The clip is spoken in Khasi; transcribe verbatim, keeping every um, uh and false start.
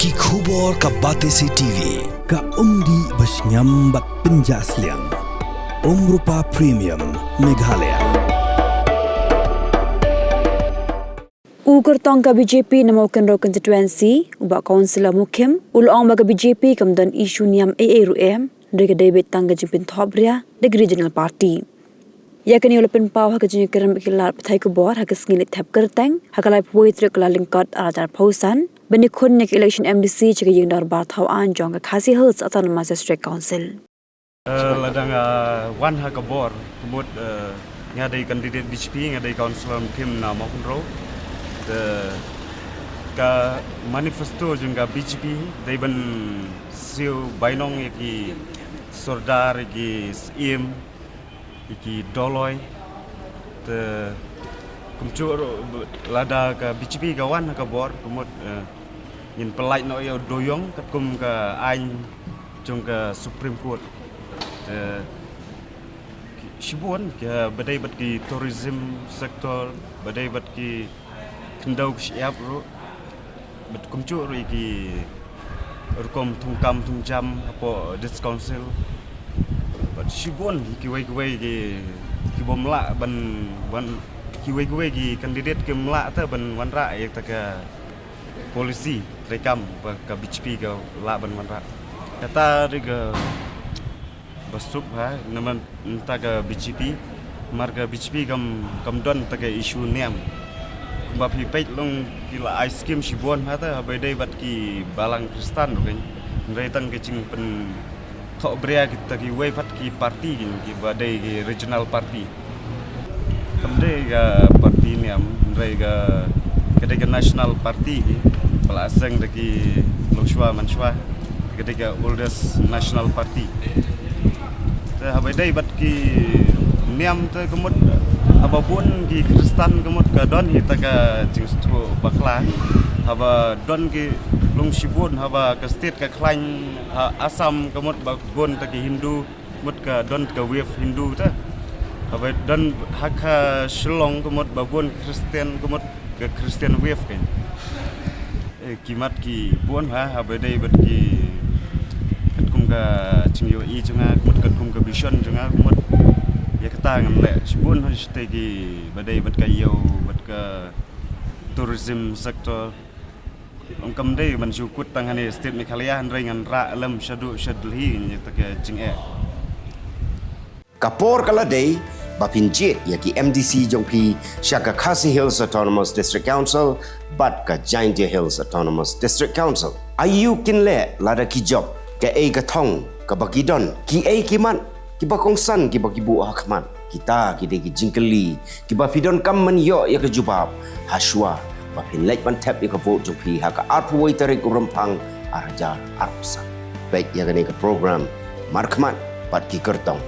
Ki khubor ka Batesi T V, ka umdih ba shngiam bad pynjah sliang. Umrupa Premium, Meghalaya. U kyrtong ka B J P na Mawkynrew constituency, u Bah Councillor Mukhim, u la ong ba ka B J P kam don issue niam ei ei ruh em, hynrei ka dei beit tang ka jingpynthop ria da ki regional party. Ïa kane u la pynpaw ha ka jingïakren bad ki lad pathai khubor ha ka sngi Leit Thep Kyrteng ha ka laiphew wei tarik Kyllalyngkot arhajar arphew san, ban ïakhun ïa ka election M D C sha ka ïing dorbar thaw aiñ jong ka Khasi Hills Autonomous District Council. Eh, lada nga wan ha ka bor, ka mut, eh, nga dei candidate B J P, nga dei councillor Mukhim na Mawkynrew. Te ka manifesto jong ka B J P dei ban siew bainong ïa ki sordar, ïa ki syiem, ïa ki dolloi. Te kumjuh ruh lada ka B J P ka wan ha ka bor, ka mut, eh, ngin pyllait noh ïa u dewïong katkum ka aiñ jong ka Supreme Court. Te shibun ki, ba dei bad ki tourism sector, ba dei bad ki khyndew ki shyiap ruh, bad kumjuh ruh ïa ki rukom thungkam thungjam hapoh District Council. Bad shibun kiwei kiwei ki, ki bym lah ban, ban, kiwei kiwei ki candidate kim lah te ban wanrah ïa kata ka policy treikam ba ka B J P ka lah ban wanrah. Kata dei ka ba suk ha, namar mynta ka B J P, namar ka B J P kam, kam don ta ka issue niam. Kumba phi peit long ki la ai skim shibun ha ta, haba dei bad ki balang Khristan ruh kan. Hynrei tang ka jingpynthohbria kita kiwei pat ki party kan, kiba dei ki regional party. Kam dei ka party niam, hynrei ka, ka dei ka national party, ba la seng da ki longshuwa manshuwa, ka dei ka oldest national party. Te haba dei bad ki niam te ka mut, haba bun ki Khristan ka mut ka don hi ta ka jingsngewthuh bakla. Haba don ki long shibun, haba ka state ka khlaiñ ha Assam ka mut ba bun ta ki Hindu, mut ka don ka wave Hindu ta. Haba don ha ka Shillong ka mut ba bun Christian ka mut ka Christian wave kan. Eh, ki mat ki bun ha, haba dei bad ki katkum ka jingïohi jong nga, ka mut katkum ka vision jong nga, ka mut ïa kata ngan leh shibun ha shatei kiba dei bad ka ïew, bad ka tourism sector. Ong kam dei ban shu kut tang hane state Meghalaya, hynrei ngan rah lem shaduh sha Delhi ïa ta ka jingeh. Ka por ka la dei ba phin jied ïa ki M D C jong phi sha ka Khasi Hills Autonomous District Council bad ka Jaintia Hills Autonomous District Council. Aïu kin leh lada ki jop, kaei ka thong kaba ki don, kiei ki mat kiba kongsan kiba ki buh ha khmat. Kita ki dei ki jingkylli kiba phi donkam ban ïoh ïa ka jubab ha shuwa ba phin leit ban thep ïa ka vote jong phi ha ka arphew wei tarik u Rymphang arhajar arphew san. Peit ïa kane ka program Markhmat bad ki kyrtong.